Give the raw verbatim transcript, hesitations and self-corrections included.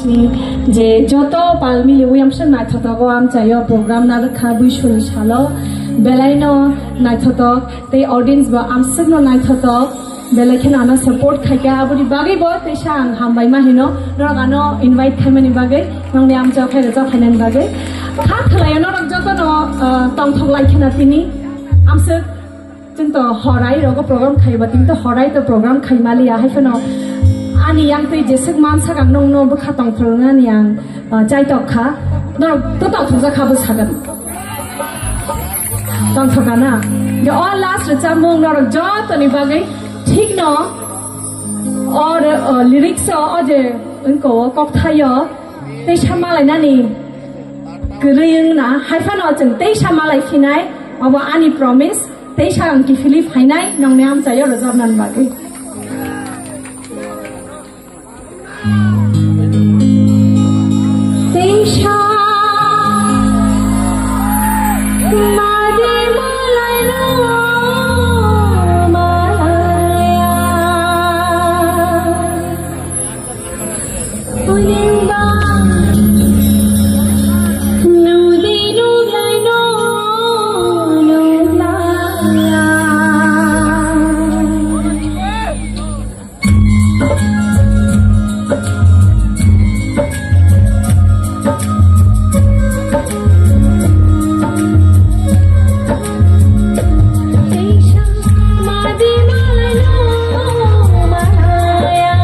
Je joto pal mili uyamswk naithotogo amchaio program narwkha buisuni salo, belaino naithotok tei audience bo amswkno naithotok, belai kheno ano support khaikha, aboni bagwi bo teisa ang hambai ma hino norok ano invite khaimani bagwi, nongni amchao khai rwchap khainani bagwi. Kha khwlaio norok jotono, ah, tongthok lai kheno tini amswk. Chwng to horai rogo program khaiba, tini to horai to program khai maliya, hai phano ani yang twi jeswk mansak ang nongno bwkha tongthok rwnani ang, ah, chaitok kha. Norok to tongthokjak kha bwsakani. Tongthok kha na? De o last rwchapmung norok jotoni bagwi thikno o re-, o lyrics o, o je wngko o kokthaio teisa malainani kwrwi wngna, hai phano chwng teisa malai phinai, obo ani promise. Teisa ang kiphilwi phainai nongni amchaio rwchapnani bagwi. Teisa made malai rw malaya.